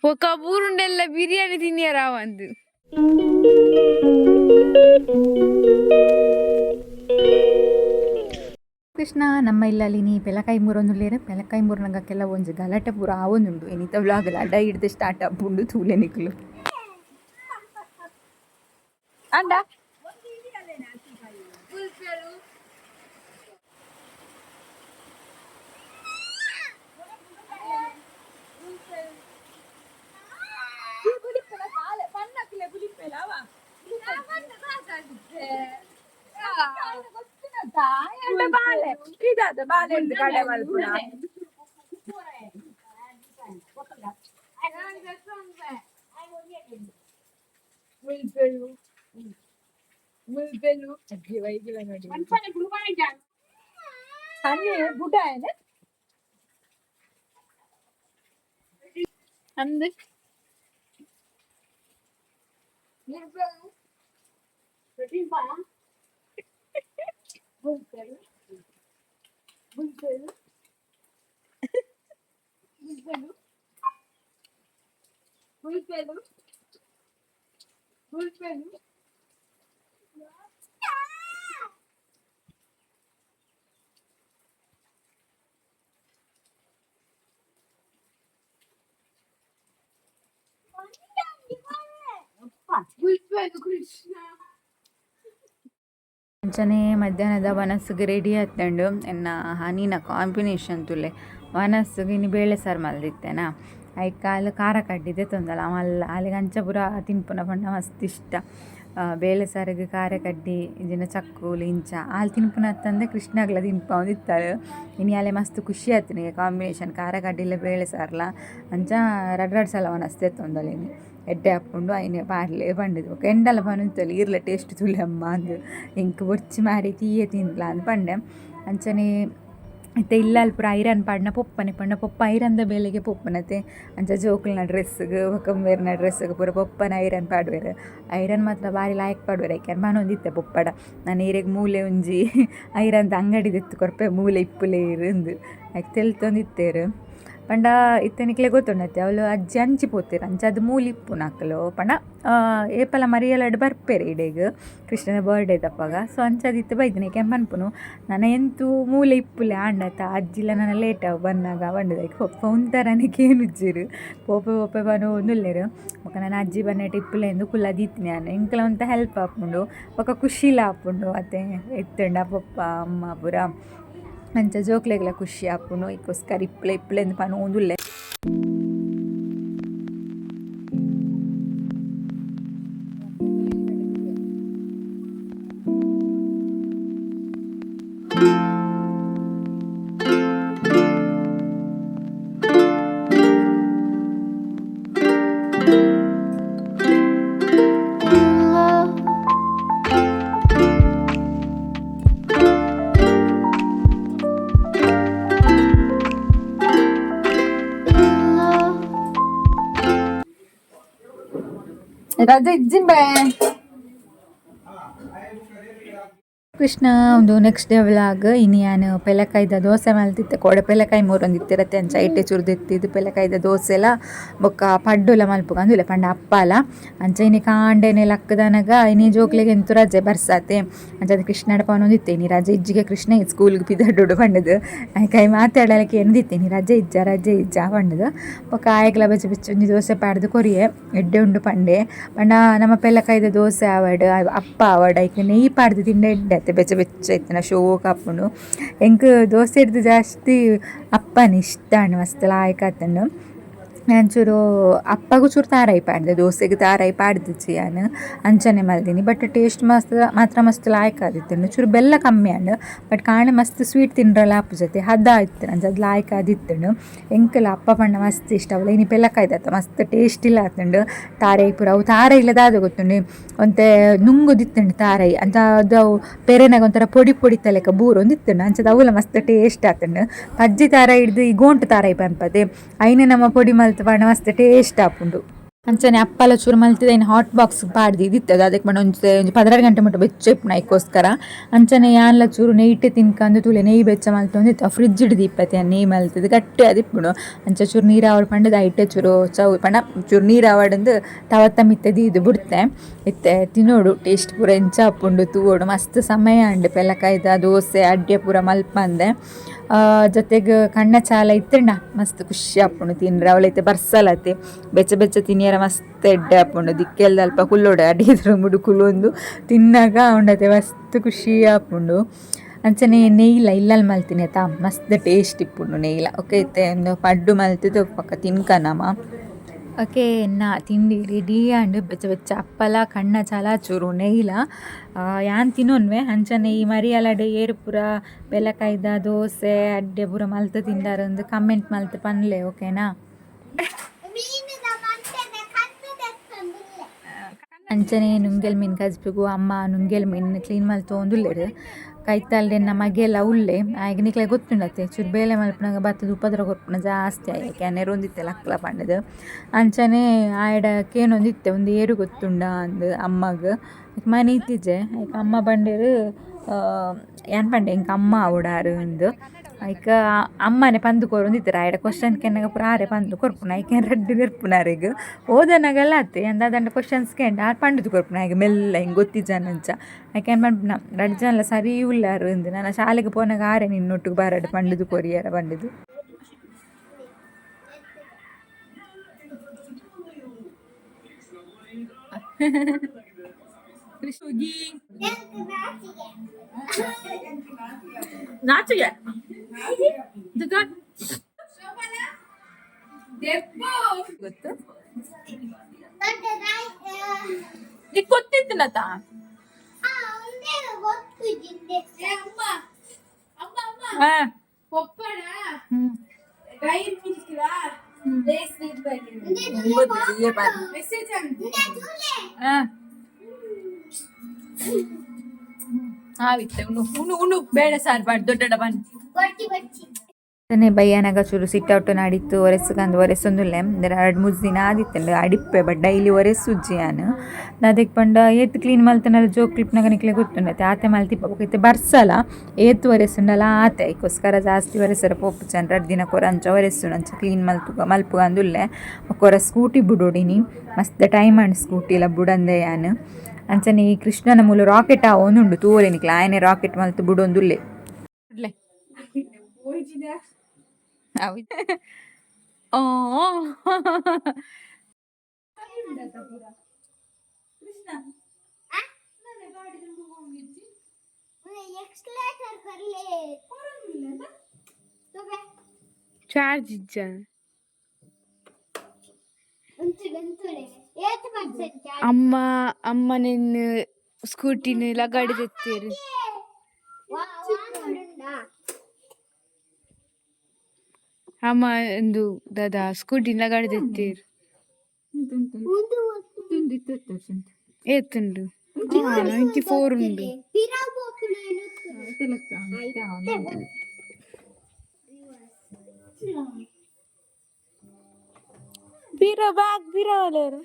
ఒక ಊರುಂಡೆಲ್ಲ ಬಿರಿಯಾನಿ ತಿನ್ನಿಯರ ಒಂದು. ಕೃಷ್ಣ ನಮ್ಮ ಇಲ್ಲಲ್ಲಿ ನೀ ಪೆಲಕಾಯಿ ಮೂರೊಂದುಲ್ಲೇರು ಪೆಲಕಾಯಿ ಮೂರ್ನಗಕ್ಕೆಲ್ಲ ಒಂಜಿ ಗಲಾಟೆ ಪೂರ ಆವೊಂದುಂಡು. ಎನಿತ ವ್ಲಾಗ್ ಅಡ ಹಿಡ್ದು ಸ್ಟಾರ್ಟ್ ಆಪುಂಡು ತೂಲೆ ನಿಕ್ಲು. ಅಂಡ ಅಂದು ಅಂಚನೆ ಮಧ್ಯಾಹ್ನದ ವನಸ್ಸುಗೆ ರೆಡಿ ಆತುಂಡು. ಎನ್ನ ಹನಿನ ಕಾಂಬಿನೇಷನ್ ತುಲೆ. ವನಸ್ಸುಗೆ ಇನಿ ಬೇಳೆ ಸಾರು ಮಲ್ದಿತ್ತೆನಾ, ಐಕ್ ಆಲ್ ಖಾರ ಕಡ್ಡಿದೆ ತೊಂದಲ್ಲ ಮಲ್ಲ ಆಲೆಗ್ ಅಂಚ ಪೂರ ತಿನ್ಪುನ ಪಂಡ ಮಸ್ತ್ ಇಷ್ಟ. ಬೇಳೆ ಸಾರಿಗೆ ಖಾರ ಕಡ್ಡಿ ಇಜ್ಜಿಂಡ ಚಕ್ಕುಲಿ ಇಂಚ ಆಲ್ ತಿನ್ಪುನ ಅತ್ತಂದೆ ಕೃಷ್ಣಗ್ಲ ತಿನ್ಪವೊಂದಿತ್ತಾಳು. ಇನಿ ಆಲೆ ಮಸ್ತ್ ಖುಷಿ ಆತುಂಡು ಕಾಂಬಿನೇಷನ್ ಖಾರ ಕಡ್ಡಿಲ ಬೇಳೆ ಸಾರ್ಲ. ಅಂಚ ರಡ್ಡ್ ರಡ್ಡ್ ಸಲ ವನಸ್ ದೆತ್ತೊಂದೊಲು ಇನಿ. ಎಡ್ಡೆ ಆಪುಂಡು ಐನೆ ಪಾಡ್ಲೆ ಪಂಡುದು. ಬೊಕ ಎಂಡಲ ಪನೊಂದಿತ್ತಲ್ ಈರ್ಲ ಟೇಸ್ಟ್ ತೂಲೆ ಅಮ್ಮ ಅಂದ್, ಎಂಕ್ ಬೊರ್ಚಿ ಮಾರಿ ತೀಯೆ ತಿನ್ಲ ಅಂದ್ ಪಂಡೆ. ಅಂಚನೆ ಇತ್ತೆ ಇಲ್ಲಲ್ ಪೂರ ಐರನ್ ಪಾಡ್ನ ಪೊಪ್ಪನೆ ಪಂಡ ಪೊಪ್ಪ ಐರನ್ದ ಬೇಲೆಗೆ ಪೊಪ್ಪನತೆ. ಅಂಚ ಜೋಕುಲ್ನ ಡ್ರೆಸ್ಸ್ಗ್ ಬೊಕ ಮೇರ್ನ ಡ್ರೆಸ್ಸ್ಗ್ ಪೂರ ಪೊಪ್ಪನ ಐರನ್ ಪಾಡುವೆರ್. ಐರನ್ ಮಾತ್ರ ಬಾರಿ ಲಾಯ್ಕ್ ಪಾಡುವೆರ್. ಐಕ್ ಯಾನ್ ಪನೊಂದಿತ್ತೆ ಪೊಪ್ಪಡ ನನ ಈರೆಗ್ ಮೂಲೆ ಒಂಜಿ ಐರನ್ದ ಅಂಗಡಿ ದೆತ್ತ್ ಕೊರ್ಪೆ ಮೂಲೆ ಇಪ್ಪುಲೆ ಇರ್ ಇಂದ್. ಐಕ್ ತೆಲ್ತೊಂದಿತ್ತೆರ್. ಪಂಡ ಇತ್ತೆ ನಿಕ್ಲೆಗ್ ಗೊತ್ತುಂಡತ್ತೆ ಅವ್ಲು ಅಜ್ಜಿ ಅಂಚಿ ಪೋತೆರ್, ಅಂಚಾದ್ ಮೂಲು ಇಪ್ಪುನಕುಲು. ಪಂಡ ಏಪಲ ಮರಿಯಲಡ್ ಬರ್ಪೆರ್ ಇಡೆಗ್ ಕೃಷ್ಣನ ಬರ್ಡೇದಪಗ. ಸೊ ಅಂಚಾದ್ ಇತ್ತೆ ಬೈದಿನಿ. ಐಕ್ ಯಾನ್ ಪನ್ಪುನು ನನ ಎಂತು ಮೂಲೆ ಇಪ್ಪುಲೆ ಆಂಡತ ಅಜ್ಜಿಲ ನನ ಲೇಟ್ ಆವು ಬನ್ನಗ ಪಂಡುದು. ಐಕ್ ಪೊಪ್ಪ ಉಂತರನೆ ಕೇನುಜ್ಜೆರ್, ಪೋಪೆ ಪೋಪೆ ಪನೊಂದುಲ್ಲೆರ್. ಬೊಕ ನನ ಅಜ್ಜಿ ಬನ್ನೆಟ್ ಇಪ್ಪುಲೆ ಇಂದ್ ಕುಲ್ಲದಿತ್ತಿನಿ ಯಾನ್. ಎಂಕ್ಲ ಒಂತೆ ಹೆಲ್ಪ್ ಆಪುಂಡು ಬೊಕ ಖುಷಿಲ ಆಪುಂಡು ಅತೆ ಇತ್ತುಂಡ ಪೊಪ್ಪ ಅಮ್ಮ ಪೂರ. ಅಂಚ ಜೋಕ್ಲೆಗ್ಲ ಖುಷಿ ಆಪುಂಡು. ಐಕೋಸ್ಕರ ಇಪ್ಪುಲೆ ಇಪ್ಪುಲೆ ಇಂದ್ ಪನೊಂದುಲ್ಲೆ. ರಜೆ ಇಜ್ಜಿಂಬೆ ಕೃಷ್ಣ. ಒಂದು next day vlog. ಇನಿ ಯಾನ್ ಪೆಲಕಾಯ್ದ ದೋಸೆ ಮಲ್ತಿತ್ತೆ. ಕೋಡೆ ಪೆಲಕಾಯಿ ಮೂರೊಂದಿತ್ತಿರತ್ತೆ, ಅಂಚ ಐಟೆ ಚುರ್ದಿತ್ತಿದ್ದು ಪೆಲಕಾಯ್ದ ದೋಸೆಲ ಬೊಕ್ಕ ಪಡ್ಡುಲ ಮಲ್ಪುಗ ಅಂದುಲೆ ಪಂಡ ಅಪ್ಪಾಲ. ಅಂಚ ಇನಿ ಕಾಂಡೆನೆ ಲಕ್ಕದನಗ ಇನಿ ಜೋಕ್ಲೆಗ್ ಎಂತು ರಜೆ ಬರ್ಸಾತೆ. ಅಂಚ ಅದು ಕೃಷ್ಣಡ ಪನೊಂದಿತ್ತೆ ಇನಿ ರಜೆ ಇಜ್ಜಿಗೆ ಕೃಷ್ಣ ಸ್ಕೂಲ್ಗೆ ಪಿದಡುಡು ಪಂಡದು. ಕೈ ಮಾತಾಡಲಿಕ್ಕೆ ಏನಿದಿತ್ತೆ ಇನಿ ರಜೆ ಇಜ್ಜ ರಜೆ ಇಜ್ಜ ಪಂಡದು. ಬೊಕ್ಕ ಆಯಗ್ಲ ಬೆಚ್ಚ ಬೆಚ್ಚ ಒಂಜಿ ದೋಸೆ ಪಾಡ್ದು ಕೊರಿಯೆ, ಎಡ್ಡೆ ಉಂಡು ಪಂಡೆ. ಪಂಡ ನಮ್ಮ ಪೆಲಕಾಯ್ದ ದೋಸೆ ಆವಡ್ ಅಪ್ಪ ಆವಡ್ ಐಕ್ ನೆಯ್ಯಿ ಪಾಡ್ದು ತಿಂಡ ಎಡ್ಡೆ ಅತ್ತೆ, ಬೆಚ್ಚ ಬೆಚ್ಚ ಇತ್ತಿನ ಶೋಕ್ ಆಪುಂಡು. ಎಂಕ್ ದೋಸೆ ಹಿಡ್ದು ಜಾಸ್ತಿ ಅಪ್ಪನ ಇಷ್ಟ ಮಸ್ತ್ ಲಾಯ್ಕ್ ಆತುಂಡು. ಒಂಚೂರು ಅಪ್ಪಗೂ ಚೂರು ತಾರಾಯಿ ಪಾಡ್ದೆ, ದೋಸೆಗೆ ತಾರಾಯಿ ಪಾಡ್ದಿಜ್ಜಿ ಯಾನ್, ಅಂಚನೆ ಮಲ್ದಿನಿ. ಬಟ್ ಟೇಸ್ಟ್ ಮಸ್ತ್ ಮಾತ್ರ ಮಸ್ತ್ ಲಾಯ್ಕ್ ಆದಿತ್ತುಂಡು. ಚೂರು ಬೆಲ್ಲ ಕಮ್ಮಿ ಆಂಡ್, ಬಟ್ ಕಾಣೆ ಮಸ್ತ್ ಸ್ವೀಟ್ ತಿಂಡ್ರಲ ಆಪುಜತೆ ಹದ ಇತ್ತು, ಅಂಚ ಅದು ಲಾಯ್ಕ್ ಆದಿತ್ತುಂಡು. ಎಂಕಲ ಅಪ್ಪ ಪಂಡ ಮಸ್ತ್ ಇಷ್ಟ ಅವಲ. ಇನಿ ಪೆಲಕಾಯ್ದತ್ತ ಮಸ್ತ್ ಟೇಸ್ಟ್ ಇಲ್ಲ ಆತುಂಡು. ತಾರಾಯಿ ಪೂರ ಅವು ತಾರಾಯಿ ಇಲ್ಲದಾದ ಗೊತ್ತುಂಡು, ಒಂತೆ ನುಂಗುದಿತ್ತುಂಡು ತಾರಾಯಿ. ಅಂಚ ಅದು ಅವು ಪೆರೆನಾಗ ಒಂಥರ ಪೊಡಿ ಪೊಡಿ ತಲೆಕ ಬೂರೊಂದಿತ್ತುಂಡು. ಅಂಚದ ಅವುಲ ಮಸ್ತ್ ಟೇಸ್ಟ್ ಆತುಂಡು. ಪಜ್ಜಿ ತಾರಾಯಿ ಹಿಡ್ದು ಈ ಗೋಂಟು ತಾರಾಯಿ ಪನ್ಪದೆ ಐನೆ ನಮ್ಮ ಪೊಡಿ ಮಲ್ತ್ ಪಂಡ ಮಸ್ತ್ ಟೇಸ್ಟ್ ಆಪುಂಡು. ಅಂಚನೆ ಅಪ್ಪಲ ಚೂರು ಮಲ್ತಿದ ಇನ್ನು ಹಾಟ್ ಬಾಕ್ಸ್ ಪಾಡ್ದು ಇದಿತ್ತದ ಅದಕ್ಕೆ ಪಂಡ ಒಂಜಿ ಒಂಜಿ 12 ಗಂಟೆ ಮುಟ್ಟ ಬೆಚ್ಚ ಇಪ್ಪುನ ಐಕೋಸ್ಕರ. ಅಂಚನೆ ಯಾನ್ಲ ಚೂರು ನೆಯ್ಟೆ ತಿನ್ಕಂದು ತೂಲೆ ನೆಯ್ ಬೆಚ್ಚ ಮಲ್ತೊಂದಿತ್ತು ಫ್ರಿಜ್ ದೀಪತಿ ನೆಯ್ ಮಲ್ತದ ಗಟ್ಟಿ ಅದಿಪ್ಪುಂಡು. ಅಂಚ ಚೂರು ನೀರಾವಡ್ ಪಂಡದ ಐಟೆ ಚೂರು ಚೌ ಪಂಡ ಚೂರು ನೀರಾವಡಂದು ತವತ್ತ ಮಿತ್ತ ದೀದು ಬುಡ್ತೆ ಇತ್ತೆ ತಿನ್ನೋಡು ಟೇಸ್ಟ್ ಪೂರ ಎಂಚ ಆಪುಂಡು ತೂವೊಡು ಮಸ್ತ್ ಸಮಯ ಅಂಡು ಪೆಲಕಾಯ್ದ ದೋಸೆ ಅಡ್ಡೆ ಪೂರ ಮಲ್ಪಂದೆ ಜೊತೆಗೆ ಕಣ್ಣ ಚಾಲ ಇತ್ತಿಂಡ ಮಸ್ತ್ ಖುಷಿ ಆಪುಂಡು ತಿನ್ರೆ ಅವಳೈತೆ ಬರ್ಸಲತೆ ಬೆಚ್ಚ ಬೆಚ್ಚ ತಿನಿಯರ ಮಸ್ತ್ ಎಡ್ಡೆ ಆಪುಂಡು ದಿಕ್ಕೆಲ್ದ ಅಲ್ಪ ಕುಲ್ಲೋಡು ಅಡಿದ್ರು ಮುಡು ಕುಲ್ಲೊಂದು ತಿನ್ನಾಗ ಉಂಡತೆ ಮಸ್ತ್ ಖುಷಿ ಆಪುಂಡು. ಅಂಚನೆ ನೆಯ್ಲ ಇಲ್ಲಲ್ ಮಲ್ತಿನಿ ಆತಾ ಮಸ್ತ್ ಟೇಸ್ಟ್ ಇಪ್ಪುಂಡು ನೆಯ್ಲ. ಓಕೆ ಇತ್ತೆ ಒಂದು ಪಡ್ಡು ಮಲ್ತಿದ್ದು ಪಕ್ಕ ತಿನ್ಕನಮ. ಓಕೆ ನಾ ತಿಂಡಿ ರೆಡಿ ಆಂಡ್ ಬೆಚ್ಚ ಬೆಚ್ಚ ಅಪ್ಪಲ ಕಣ್ಣ ಚಾಲ ಚೂರು ನೆಯ್ಲ ಯಾನ್ ತಿನ್ನೊನ್ವೆ. ಅಂಚನೆ ಈ ಮರಿಯಲಡ್ ಏರು ಪೂರ ಪೆಲಕಾಯ್ದ ದೋಸೆ ಅಡ್ಡೆ ಪೂರ ಮಲ್ತ್ ತಿಂದಾರಂದು ಕಮೆಂಟ್ ಮಲ್ತ್ ಪನ್ಲೆ ಓಕೆನಾ. ಅಂಚನೆ ನುಂಗೆಲ್ ಮೀನು ಕಜ್ಪಿಗು ಅಮ್ಮ ನುಂಗೆಲ್ ಮೀನು ಕ್ಲೀನ್ ಮಲ್ತೊಂದುಲ್ಲೆರ್ ಕೈತಲ್ಡೆ ಮಗೆಲ ಉಲ್ಲೆ ಆಯ್ಗೆ ನಿಕ್ಲೆ ಗೊತ್ತುಂಡತ್ತೆ ಚೂರು ಬೇಲೆ ಮಲ್ಪುನಗ ಬತ್ತದ ಉಪದ್ರ ಕೊರ್ಪುನ ಜಾಸ್ತಿ ಆಯೆ ನೆರೊಂದಿತ್ತೆ ಲಕ್ಲ ಪಂಡದು. ಅಂಚನೆ ಆಯಡ ಕೇನೊಂದಿತ್ತೆ ಒಂದು ಏರು ಗೊತ್ತುಂಡ ಅಂದ್ ಅಮ್ಮಗ್ ಮನೆ ಇತ್ತಿಜೆ ಐಕ್ ಅಮ್ಮ ಬಂಡೇರು ಯಾನ್ ಪಂಡೆ ಎಂಕ್ ಅಮ್ಮ ಆವೊಡಾರು ಅಂದ್ ಐಕ್ ಅಮ್ಮನೆ ಪಂದು ಕೊರೊಂದಿತ್ತೆರ್ ಆಯಡ ಕ್ವಶನ್ ಕೇನ್ನಗ ಪೂರ ಆರೆ ಪಂದು ಕೊರ್ಪುನ ಐಕ್ ಯಾನ್ ರಡ್ಡ್ ನೆರ್ಪುನ ಆರೆಗ್ ಓದನಗಲ ಅತ್ತೆ ಯಾನ್ ದಾದಂಡ ಕ್ವಶನ್ಸ್ ಕೇಂಡ ಆರ್ ಪಂಡುದು ಕೊರ್ಪುನ ಆಯ್ಗ್ ಮೆಲ್ಲ ಹಿಂಗ್ ಗೊತ್ತಿಜ್ಜಾನಂಚ ಐಕ್ ಯಾನ್ ಪನ್ಪುನ ರಡ್ಡ್ ಜನಲ ಸರಿ ಉಲ್ಲಾರ್ ಅಂದ್ ನನ ಶಾಲೆಗ್ ಪೋನಗ ಆರೆ ನಿನ್ನೊಟ್ಟುಗು ಬರಡ್ ಪಂಡುದು ಕೊರಿಯರ ಪಂಡುದು. ನಾಚಿಗೆ ಗೊತ್ತು ಗೊತ್ತಿತ್ತು ನತಾ. ಆವಿತ್ತೆ ಉಣು ಉಣು ಉಣು ಬೇಡ ಸಾರು ಬಾಡ್ ದೊಡ್ಡ ಬನ್ನಿ. ಬಯ್ಯಾನಾಗ ಚೂರು ಸಿಟ್ಟೌಟು ನಾಡಿತ್ತು ಒರೆಸುಗಂದು ಒರೆಸೊಂದುಲ್ಲೆ ಎರಡು ಮೂಜಿ ದಿನ ಆದಿತ್ತಂಡು ಅಡಿಪ್ಪೆ ಬಟ್ ಡೈಲಿ ಒರೆಸುಜ್ಜಿ ಯಾನ್ ಅದಕ್ಕೆ ಪಂಡ ಏತ್ ಕ್ಲೀನ್ ಮಲ್ತನಲ್ಲ ಜೋಕ್ಲಿಪ್ನಾಗ ನಿಕ್ಲೆ ಗೊತ್ತುಂಡತೆ ಆತೆ ಮಲ್ತಿಪ್ಪ ಬೊಕ ಇತ್ತೆ ಬರ್ಸಲ ಏತ್ ಒರೆಸುಂಡಲ ಆತೆ ಐಕೋಸ್ಕರ ಜಾಸ್ತಿ ಒರೆಸರ ಪೋಪುಜಿ ರಡ್ಡ್ ದಿನ ಕೊರ ಅಂಚ ಒರೆಸುಂಡು ಅಂಚ ಕ್ಲೀನ್ ಮಲ್ತುಗ ಮಲ್ಪುಗಂದುಲ್ಲೆ. ಬೊಕ ಸ್ಕೂಟಿ ಬುಡೋಡಿನಿ ಮಸ್ತ್ ಟೈಮ್ ಆಂಡ್ ಸ್ಕೂಟಿಲ ಬುಡಂದೆ ಯಾನ್. ಅಂಚನೆ ಈ ಕೃಷ್ಣನ ಮೂಲು ರಾಕೆಟ್ ಆವೊಂದುಂಡು ತೂವೊಲಿ ನಿಕ್ಲೆ ಆಯನೆ ರಾಕೆಟ್ ಮಲ್ತ್ ಬುಡೊಂದುಲ್ಲೆ. ಚಾರ್ಜ್ ಇಜ್ಜ. ಅಮ್ಮ ಅಮ್ಮ ನಿನ್ನ ಸ್ಕೂಟಿನ ಲಗಾಡಿ ತೆತ್ತೇರು. ಅಮ್ಮ ಒಂದು ದಾದಾ ಸ್ಕೂಟಿನ ಲಗಾಡಿ ತೆತ್ತೇರು ಏತುಂಡು 94 ಉಂಡು. ಬೀರ ಬ್ಯಾಗ್ ಬೀರವಲೇರು.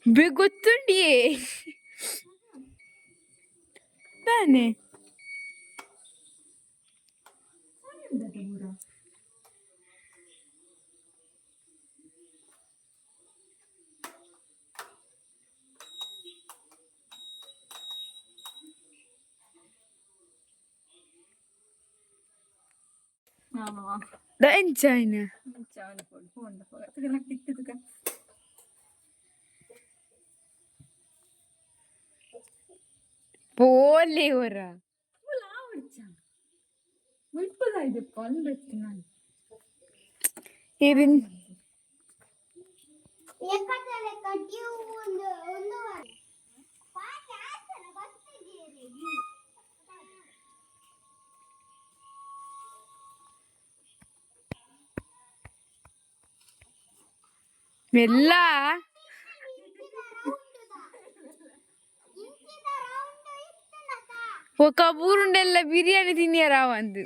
ಬೇ ಗೊತ್ತುಂಡಿಯೇ ತಾನೆ. ಎಂಚಾಯ್ನ ಪೋಲಿ ಅವರ ಏರಿನ್ ಮೆಲ್ಲ ఒక ಊರುಂಡೆಲ್ಲ ಬಿರಿಯಾನಿ ತಿನ್ನಿಯರ ಒಂದು.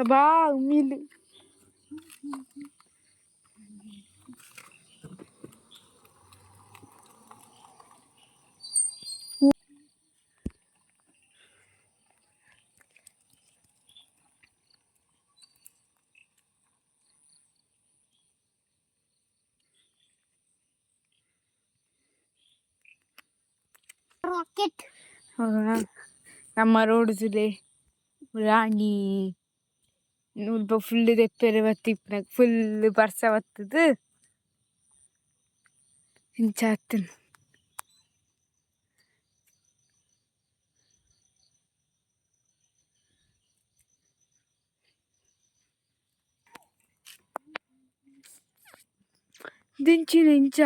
ಅಬ್ಬಾ ಉಮಿಲ್. ರಾಕೆಟ್. ಹೌದಾ? ನಮ್ಮ ರೋಡ್ ತುಲೆ ರಾಣಿ ಮುಲ್ಪ ಫುಲ್ಲ್ ದೆಪ್ಪೆರೆ ಬತ್ತಿಪ್ಪುನಗ ಫುಲ್ಲ್ ಬರ್ಸ ಬತ್ತುದು ಇಂಚ ಆತುಂಡು. ದಿಂಚಿನ ಇಂಚ.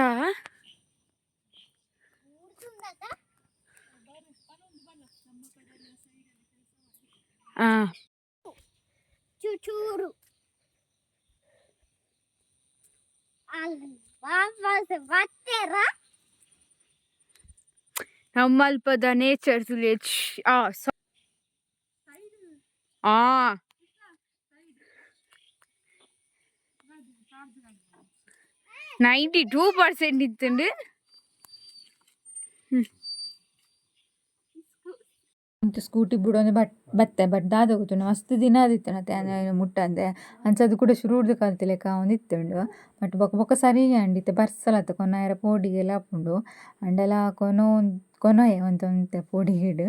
ಆ. ಚೂಚೂರು ಅಲ್ಲಿ ವಾಪಸ್ ಬರ್ತೀರ. ನಮ್ಮಲ್ಪದ ನೇಚರ್ ತುಲೆ ಆ ಆ 92% ಇತ್ತುಂಡು. ಇಂಚ ಸ್ಕೂಟಿ ಬುಡೊಂದು ಬಟ್ ಬತ್ತೆ ಬಟ್ ದಾದ ಗೊತ್ತುಂಡು ಮಸ್ತ್ ದಿನ ಆದಿತ್ತುಂಡು ಅತೆ ಮುಟ್ಟಂದೆ. ಅಂಚ ಅದು ಕೂಡ ಶುರುಡ್ದು ಕಲ್ತಿಲೆಕ ಆವೊಂದಿತ್ತುಂಡು. ಬಟ್ ಬೊಕ ಬೊಕ ಸರಿ ಆಂಡ್ ಇತ್ತೆ ಬರ್ಸಲಾತ ಕೊನೊಯೆರೆ ಪೋಡಿಗೆಲ ಆಪುಂಡು. ಆಂಡಲ ಕೊನೊ ಕೊನೊಯೆ ಒಂತೆ ಒಂತೆ ಪೋಡಿಗೆಡ್.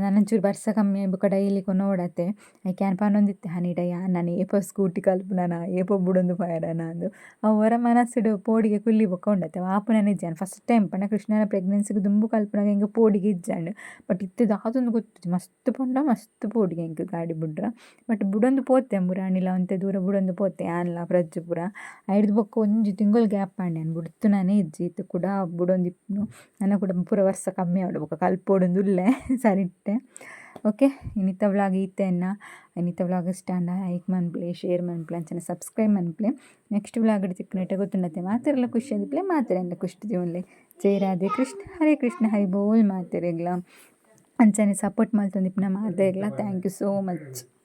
ನನ ಒಂಚೂರು ಬರ್ಸ ಕಮ್ಮಿ ಆಯಿ ಬೊಕ ಡೈಲಿ ಕೊನೊವೊಡತೆ. ಐಕ್ ಯಾನ್ ಪನೊಂದಿತ್ತೆ ಹನಿಡ ಯಾನ್ ನನ ಏಪ ಸ್ಕೂಟಿ ಕಲ್ಪುನನ ಏಪ ಬುಡೊಂದು ಪೋಯೆರೆನ ಅಂದ್. ಅವು ಒರ ಮನಸ್ಸುಡು ಪೋಡಿಗೆ ಕುಲ್ಲಿ ಬೊಕ ಉಂಡತೆ ಅವು ಆಪುನನೆ ಇಜ್ಜಿ. ಯಾನ್ ಫಸ್ಟ್ ಟೈಮ್ ಪಂಡ ಕೃಷ್ಣನ ಪ್ರೆಗ್ನೆನ್ಸಿಗ್ ದುಂಬು ಕಲ್ಪುನಗ ಎಂಕ್ ಪೋಡಿಗೆ ಇಜ್ಜಾಂಡ್. ಬಟ್ ಇತ್ತೆ ದಾದಂದ್ ಗೊತ್ತಿಜ್ಜಿ ಮಸ್ತ್ ಪಂಡ ಮಸ್ತ್ ಪೋಡಿಗೆ ಎಂಕ್ ಗಾಡಿ ಬುಡ್ರ. ಬಟ್ ಬುಡೊಂದು ಪೋತೆ ಮುರಾನಿಲ ಒಂತೆ ದೂರ ಬುಡೊಂದು ಪೋತೆ ಯಾನ್ಲ ಪ್ರಜ್ಜು ಪೂರ. ಐಡ್ದ್ ಬೊಕ್ಕ ಒಂಜಿ ತಿಂಗೊಲು ಗ್ಯಾಪ್ ಆಂಡ್ ಯಾನ್ ಬುಡ್ತುನನೆ ಇಜ್ಜಿ. ಇತ್ತೆ ಕುಡ ಬುಡೊಂದಿಪ್ಪುನು ನನ ಕುಡ ಪೂರ ವರ್ಸ ಕಮ್ಮಿ ಆವೊಡು ಬೊಕ ಕಲ್ಪೊಡುಂದುಲ್ಲೆ ಸರಿಟ್ಟೆ. ಓಕೆ, ಇನಿತ ವ್ಲಾಗ್ ಈತೆ ಎನ್ನ. ಇನಿತ ವ್ಲಾಗ್ ಇಷ್ಟ ಆಂಡ ಲೈಕ್ ಮನ್ಪುಲೆ, ಶೇರ್ ಮನ್ಪುಲೆ, ಅಂಚನೆ ಸಬ್ಸ್ಕ್ರೈಬ್ ಮನ್ಪುಲೆ. ನೆಕ್ಸ್ಟ್ ವ್ಲಾಗ್ ತಿಕ್ಕುನೇಟ ಗೊತ್ತುಂಡತೆ. ಮಾತೆರ್ಲ ಖುಷಿ ಆದಿಪ್ಪುಲೆ, ಮಾತೆರೆನ್ಲ ಖುಷಿ ದೀವೊನ್ಲೆ. ಜೈ ರಾಧೆ ಕೃಷ್ಣ, ಹರೇ ಕೃಷ್ಣ, ಹರಿ ಬೋಲ್ ಮಾತೆರೆಗ್ಲ. ಅಂಚನೆ support ಮಲ್ತೊಂದಿಪ್ಪುನ ಮಾತೆರೆಗ್ಲ thank you so much.